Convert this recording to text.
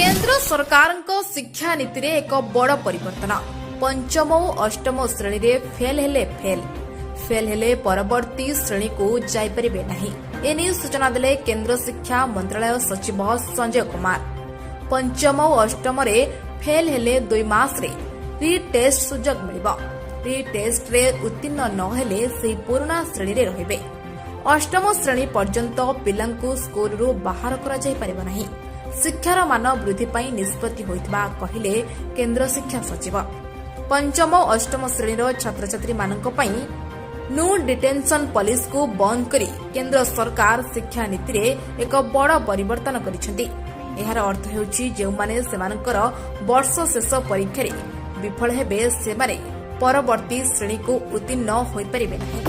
କେନ୍ଦ୍ର ସରକାରଙ୍କ ଶିକ୍ଷାନୀତିରେ ଏକ ବଡ଼ ପରିବର୍ତ୍ତନ। ପଞ୍ଚମ ଓ ଅଷ୍ଟମ ଶ୍ରେଣୀରେ ଫେଲ୍ ହେଲେ ପରବର୍ତ୍ତୀ ଶ୍ରେଣୀକୁ ଯାଇପାରିବେ ନାହିଁ। ଏନେଇ ସୂଚନା ଦେଲେ କେନ୍ଦ୍ର ଶିକ୍ଷା ମନ୍ତ୍ରଣାଳୟ ସଚିବ ସଞ୍ଜୟ କୁମାର। ପଞ୍ଚମ ଓ ଅଷ୍ଟମରେ ଫେଲ୍ ହେଲେ 2 ମାସରେ ରିଟେଷ୍ଟ ସୁଯୋଗ ମିଳିବ। ରିଟେଷ୍ଟରେ ଉତ୍ତୀର୍ଣ୍ଣ ନ ହେଲେ ସେହି ପୁରୁଣା ଶ୍ରେଣୀରେ ରହିବେ। ଅଷ୍ଟମ ଶ୍ରେଣୀ ପର୍ଯ୍ୟନ୍ତ ପିଲାଙ୍କୁ ସ୍କୁଲରୁ ବାହାର କରାଯାଇପାରିବ ନାହିଁ। ଶିକ୍ଷାର ମାନ ବୃଦ୍ଧି ପାଇଁ ନିଷ୍ପତ୍ତି ହୋଇଥିବା କହିଲେ କେନ୍ଦ୍ର ଶିକ୍ଷା ସଚିବ। ପଞ୍ଚମ ଓ ଅଷ୍ଟମ ଶ୍ରେଣୀର ଛାତ୍ରଛାତ୍ରୀମାନଙ୍କ ପାଇଁ ନୋ ଡିଟେନସନ ପଲିସିକୁ ବନ୍ଦ କରି କେନ୍ଦ୍ର ସରକାର ଶିକ୍ଷାନୀତିରେ ଏକ ବଡ଼ ପରିବର୍ତ୍ତନ କରିଛନ୍ତି। ଏହାର ଅର୍ଥ ହେଉଛି, ଯେଉଁମାନେ ସେମାନଙ୍କର ବର୍ଷ ଶେଷ ପରୀକ୍ଷାରେ ବିଫଳ ହେବେ, ସେମାନେ ପରବର୍ତ୍ତୀ ଶ୍ରେଣୀକୁ ଉତ୍ତୀର୍ଣ୍ଣ ହୋଇପାରିବେ ନାହିଁ।